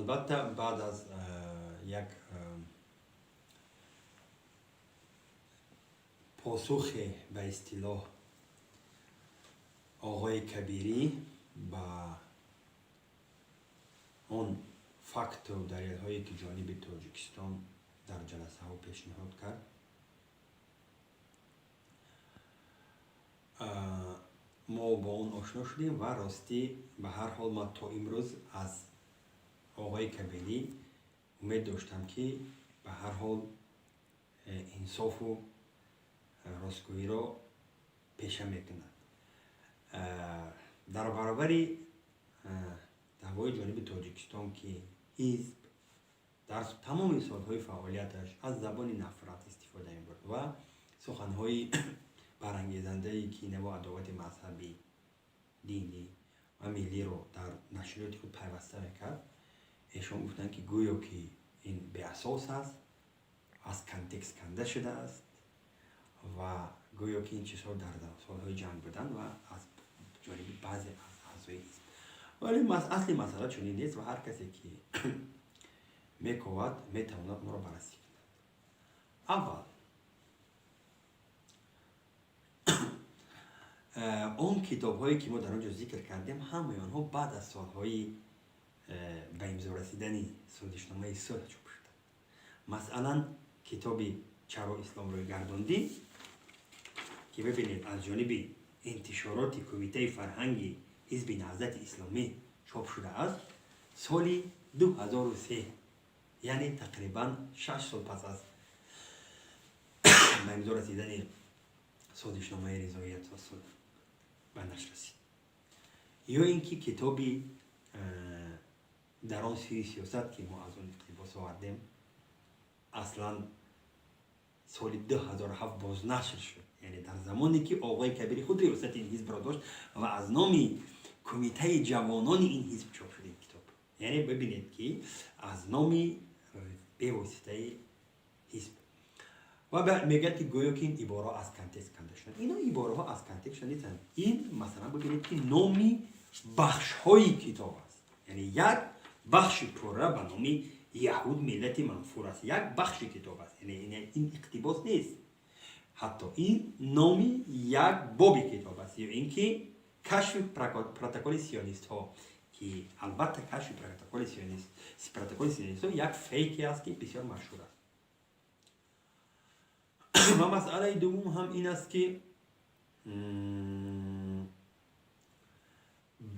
Албатта, баъд аз як посухе, ба истилоҳ, оғои Кабирӣ ба он факту далелҳое, ки ҷониби Тоҷикистон дар ҷаласаҳо пешниҳод кард, мо бо он ошно шудем. Ва ростӣ, ба ҳар ҳол, ман то имрӯз аз оғои Кабирӣ умед доштам, ки ба ҳар ҳол инсофу ростгӯиро пеша мекунад. Дар баробари даъвои ҷониби Тоҷикистон, ки ҳизб дар тамоми солҳои фаъолияташ аз забони нафрат истифода мебурд ва суханҳои барангезандаи кинаву адовати мазҳабӣ, динӣ ва миллиро дар нашриёти худ пайваста мекард, эшон гуфтанд, ки гӯё ки ин беасос аст, аз контекст канда шудааст ва гӯё ки ин чизҳо дар солҳои ҷанг буданд ва аз ҷониби баъзе аз аъзои ҳизб. Вале асли масъала чунин нест ва ҳар касе, ки мековад, метавонад моро баррасӣ кунад. Аввал, он китобҳое, ки мо дар он ҷо зикр кардем, ҳамаи онҳо баъд аз солҳои ба имзо расидани созишномаи сулҳ чоп шуданд. Масалан, китоби «Чаро ислом рӯй гардондӣ», ки бибинед, аз ҷониби интишороти Кумитаи фарҳанги Ҳизби Наҳзати Исломӣ чоп шудааст, соли 2003, яъне тақрибан 6 сол пас аз ба имзо расидани созишномаи ризоият ва сулҳ ба нашр расид. Ё ин ки китоби «Дар он сӯи сиёсат», ки мо аз он иқтибос овардем, аслан соли 2007 бознашр шуд, яъне дар замоне, ки оғои Кабири худ риёсати ин ҳизбро дошт ва аз номи кумитаи ҷавонони ин ҳизб чоп шуд ин китоб. Яъне бибинед, ки аз номи бевоситаи ҳизб. Ва мегӯяд, ки гӯё ки ин ибораҳо аз контекст канда шуданд. Ино ибораҳо аз контекст шуда нестанд. Ин, масалан, бибинед, ки номи бахшҳои китоб аст, яъне як бахши пурра ба номи «Яҳуд миллати манфур аст», як бахши китоб аст. Яъне ин иқтибос нест ҳатто, ин номи як боби китоб аст. Ё ин ки «Кашфи протоколи сионистҳо», ки албатта кашфи протоколи сионистҳо як фейке аст, ки бисёр машҳур аст. Ва масъалаи дуввум ҳам ин аст, ки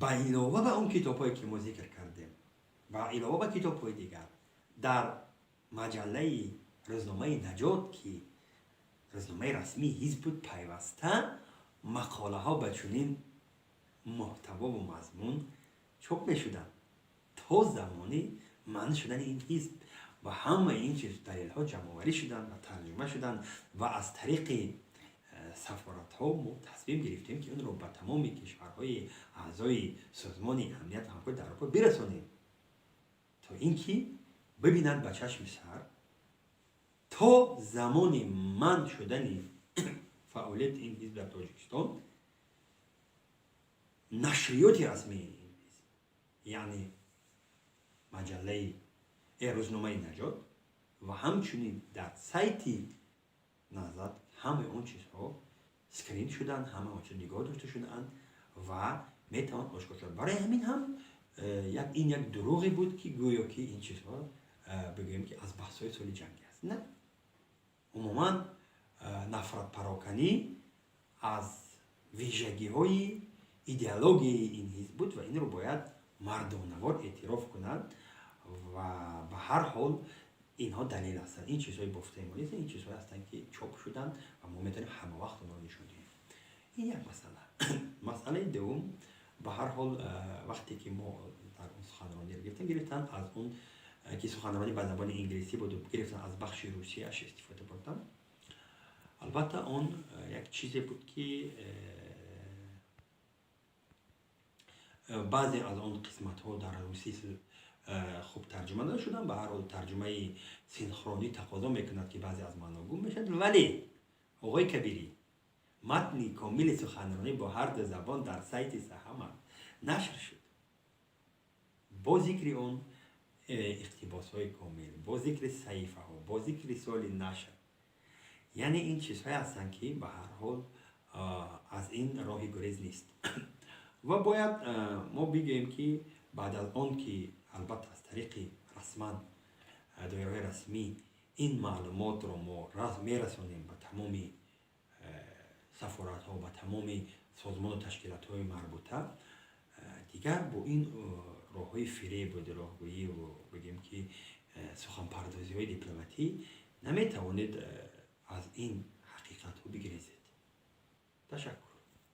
ба илова ба он китобҳое, ки мо зикр кардем, ба илова ба китобҳои дигар, дар маҷаллаи рӯзномаи «Наҷот», ки рӯзномаи расмии ҳизб буд, пайваста мақолаҳо ба чунин муҳтавову мазмун чоп мешуданд то замони манъ шудани ин ҳизб. Ва ҳамаи ин чиз далелҳо ҷамъоварӣ шуданд ва тарҷума шуданд ва аз тариқи сафоратҳо мо тасмим гирифтем, ки онро ба тамоми кишварҳои аъзои Созмони амният ва ҳамкорӣ дар Аврупо бирасонем, то ин ки бибинанд ба чашми сар, то замони манъ шудани фаъолияти ин ҳизб дар Тоҷикистон нашриёти расмии ин ҳизб, яъне маҷаллаи рӯзномаи «Наҷот» ва ҳамчунин дар сайти Наҳзат ҳамаи он чизҳо скрин шуданд, ҳамаи он чиз нигоҳ дошта шудаанд ва метавон ошкор шуд. Барои ҳамин ҳам ин як дурӯғе буд, ки гӯё ки ин чизҳо, бигӯем, ки аз баҳсҳои соли ҷангӣ аст. На, умуман нафратпароканӣ аз вижагиҳои идеологияи ин ҳизб буд ва инро бояд мардонавор эътироф кунад. Ва ба ҳар ҳол, инҳо далел ҳастанд, ин чизҳои бофтаи мо нестанд, ин чизҳое ҳастанд, ки чоп шуданд ва мо метавонем ҳама вақт онро нишон диҳем. Ин як масъала. Масъалаи дуввум, ба ҳар ҳол, вақте ки мо дар он суханрониро гирифтанд, аз он ки суханронӣ ба забони инглисӣ буду, гирифтанд, аз бахши русияш истифода бурданд. Албатта, он як чизе буд, ки баъзе аз он қисматҳо дар русӣ хуб тарҷума нашуданд. Ба ҳар ҳол, тарҷумаи синхронӣ тақозо мекунад, ки баъзе аз маъно гум мешавад. Вале оғои Кабирӣ, матни комили суханронӣ бо ҳар ду забон дар сайти Саҳама нашр шуд бо зикри он. иқтибосҳои комил, бо зикри саҳифаҳо, бо зикри соли нашр. Яъне ин чизҳое ҳастанд, ки ба ҳар ҳол аз ин роҳи гурез нест. Ва бояд мо бигӯем, ки баъд аз он ки албатта аз тариқи расман доираҳои расмӣ ин маълумотро мо мерасонем ба тамоми сафоратҳо, ба тамоми созмону ташкилотҳои марбута, дигар бо ин роҳҳои фиребу дурӯғгӯиву бигем, ки суханпардозиҳои дипломатӣ наметавонед аз ин ҳақиқатҳо бигирезед. Ташаккур.